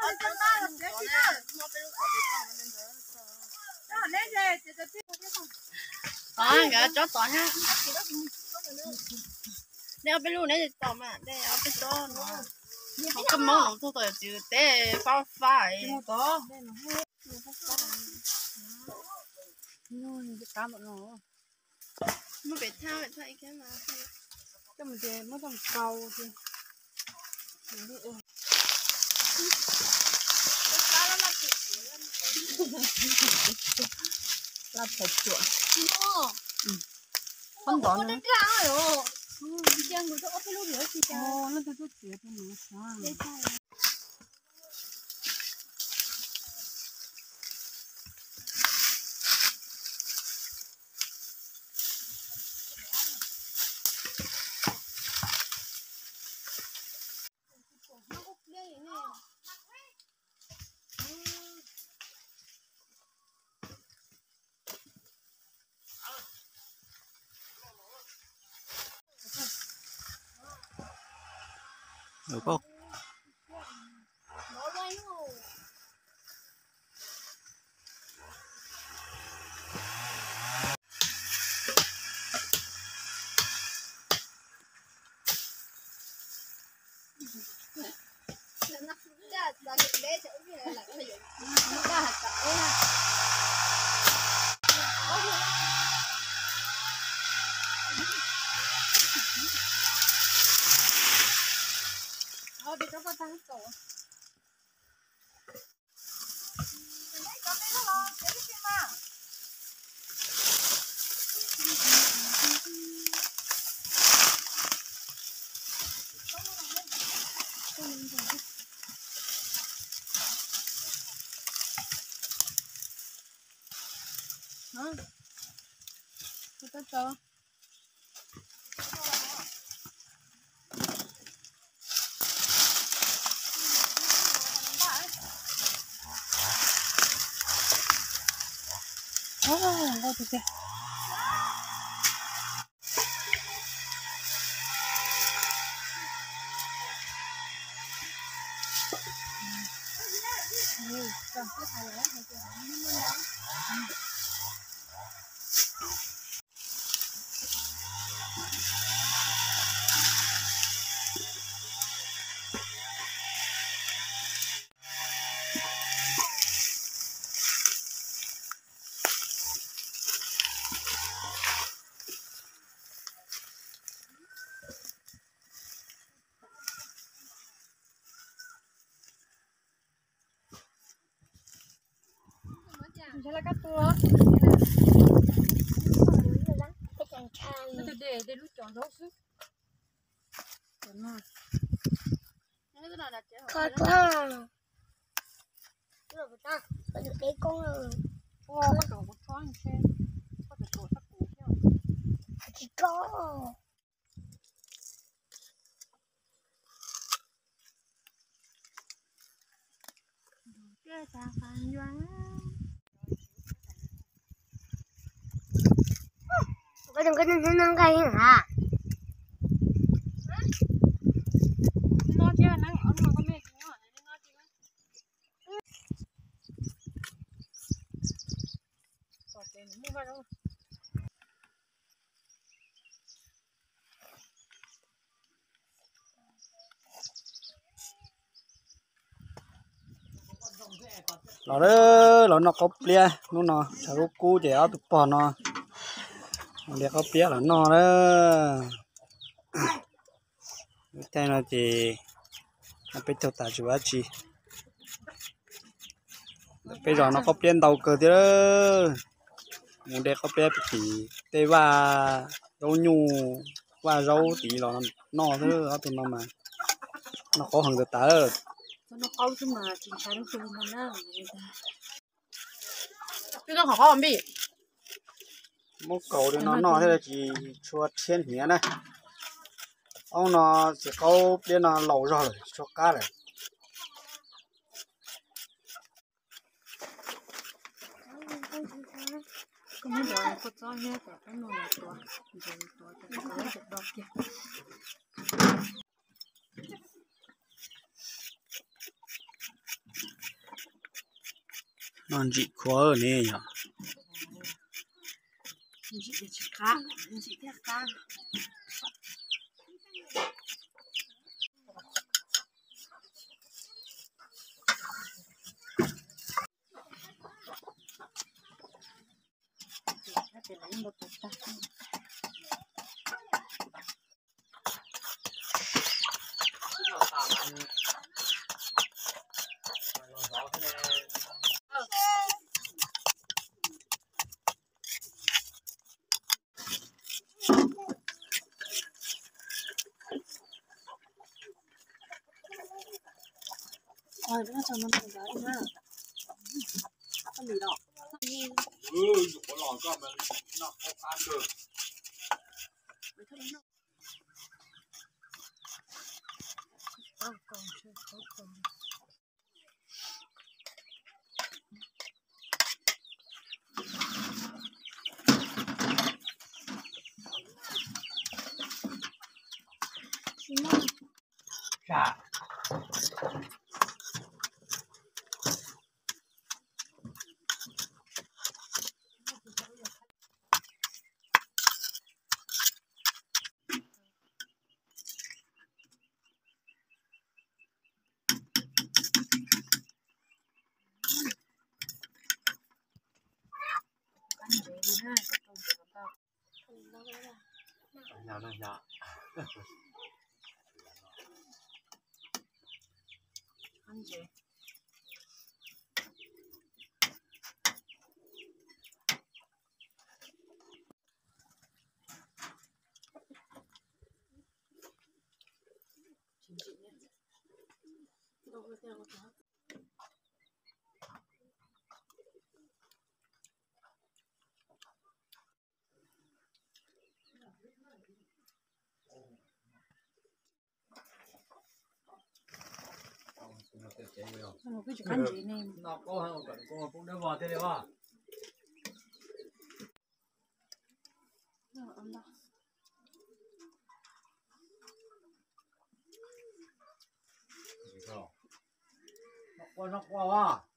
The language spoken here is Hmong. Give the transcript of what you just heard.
Tov nkawd tsob tod thiab. Dej ob peb lub neb tsis tau mas dej ob peb tsob no. Koj mob no tuaj tau txiv teb fab fab. Muab pem thaj, pem thaj ib kab mas. Coj mus ces muab coj mus kau ces. Laj thaiv tsuam. Qhov ntov no. Leej twg tuaj txiav tus nws xav. Kho kho. Koj tus deb koob. Tsis koj. Koj tus koj tus hnub no nqaij heev hab. Los lawm, los noj qaub pliab hnub no, tshav kub kub ces ob tug pog no mus de qaub pliab los noj lawm. Lub caij no ces peb caug tas tsis ua dab tsi. Peb zos no qaub pliab ntau kawg thiab. Mus de qaub pliab tim tej vaj zaub nyuj, vaj zaub tid los noj xwb, ob tug no mas noj qaub heev tas tas. Muab kaus li no noj thiaj li tsis tshua rhiab hniav na. Ob no txiv qaub pliab no laus zog lawm tsis tshua qab lawm. Noj ntsim khua ne yog. Ntsim thiaj qab. Noj qua, noj qua a.